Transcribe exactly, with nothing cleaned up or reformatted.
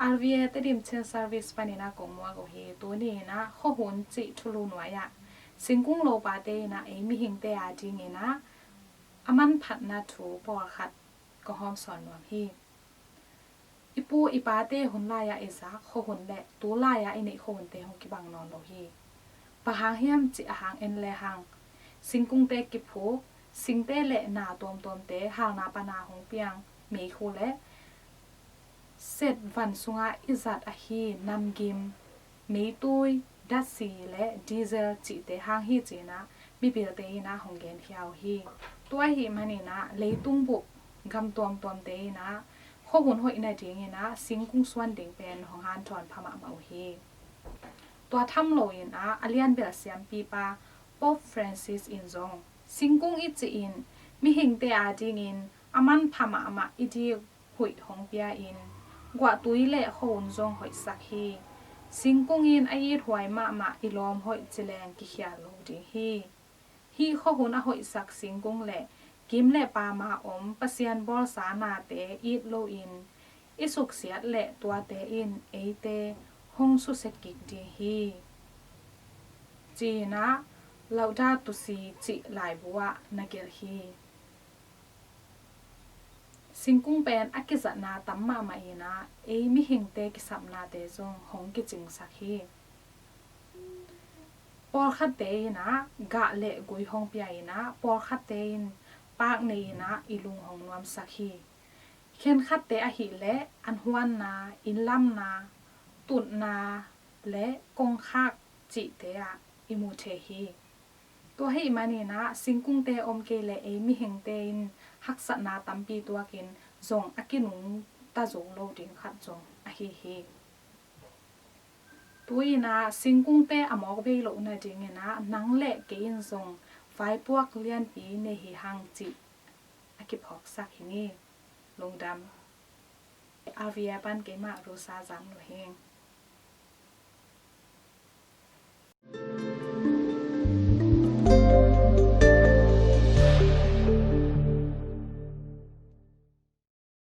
R V A Tedim Chin Service panin ah kong muak uh hi. Tuni in ah khuahun cih thulu nuai ah singkung lopate in ah ei mihingte adingin ah a manphatna thu pawlkhat kong hawmsawn nuam hi. I pu i pate hun lai-ah i zak khuahun le tu lai-ah i neih khuahunte hong kibang nawn lo hi. Bang hang hiam cih ahang en lehang, singkungte kiphuk, singte le na tuamtuamte halna pana hong piang meikhu le set van sungah i zat ahi namgim, meitui, datsi le diesel cihte hang hi ci-in ah mipilte in ah hong genkhia uh hi. Tua ahih manin ah leitung bup gam tuamtuamte in ah khuahun hoih nadingin ah singkung suan ding pen hong hanthawn pha mahmah uh hi. Tua tham loin ah a lianbel siampipa Pope Francis in zong singkung i cih in mihingte adingin a manpha mahmah i dik huih hong pia-in guahtui le khuahun zong hoihsak hi. Singkung in a ithuai mahmah i lawm hoih cileng kikhial lo ding hi. Hih khuahun a hoihsak singkung le gim le pama om Pasian bawlsa nate it loin i suksiat le tuate in eite hong susia kik ding hi, ci-in ah Laudato Si cih laibu ah na gelh hi. Singkung pen a kizatna tam mahmah in ah ei mihingte kisapnate zong hong kicingsak hi. Pawlkhatte in ah gah le gui hong pia in ah pawlkhatte in paak nei in ah i lung hong nuamsak hi. Khenkhatte ahih leh an huanna, innlamna, tutna le kongkhak cihte ah i mu thei hi. Tua ahih manin ah singkungte om kei leh ei mihingte in haksatna tampi tuakin zong a kinungta zo lo ding khat zong ahi hi. Tu-in ah singkungte a mawk vei loh nadingin ah nang le kei in zong vaipuak lianpi nei hi hang cih a kiphawksak hi ni. Lungdam. R V A pan keimah Rosa Zam Lua hi ing.